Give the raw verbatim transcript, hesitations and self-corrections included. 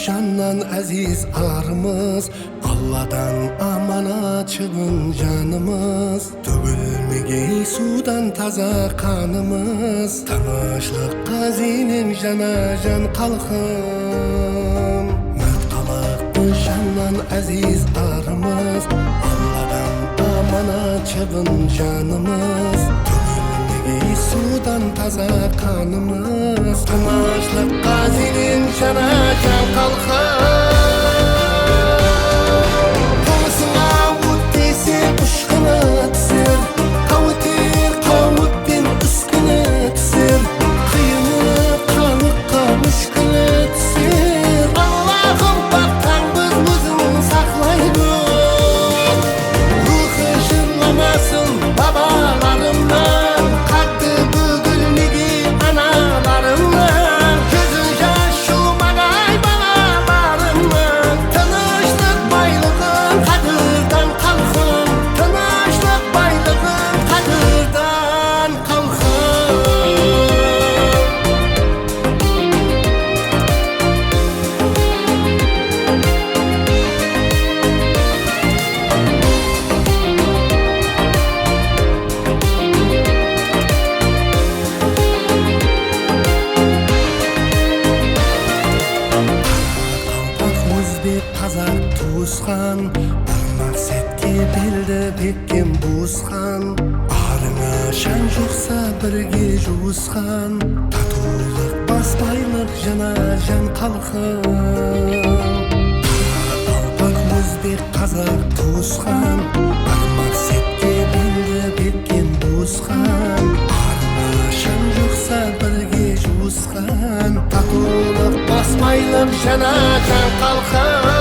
Jannan áziz arımız, Alladan amanat shıbın janımız. Tógilmegey suwdan taza qanımız, tınıshlıqqa zeneng jana jan xalqım. Mátqalıqpız jannan áziz arımız, Alladan amanat shıbın janımız. Tógilmegey suwdan taza qanımız, tınıshlıqqa zeneng jana jan xalqım. Qońsıńa ot tiyse, ushqını túser, qáweter qáwipten úskini túser, qıyını xalıqqa múshkili túser. Allaǵım, paxtańbız óziń saqlaydı. Ruwxı jırlamasın babalarımnan, qátti bógilmegey analarımnan. Júzin jas juwmagay balalarımnan. Tınıshlıq baylıǵın qádirdan xalqım, tınıshlıq baylıǵın qádirdan xalqım. Qaraqalpaq, ózbek, qazaq tuwısqan, bir maqsetke beldi bekkem buwısqan. Arıńa shan juqsa, birge juwısqan, tatıwlıq, baspaylıq jana jan xalqım. Qaraqalpaq, ózbek, qazaq tuwısqan, bir maqsetke beldi bekkem buwısqan. Arıńa shan juqsa, birge juwısqan, tatılıq, baspaylıq jana jan xalqım.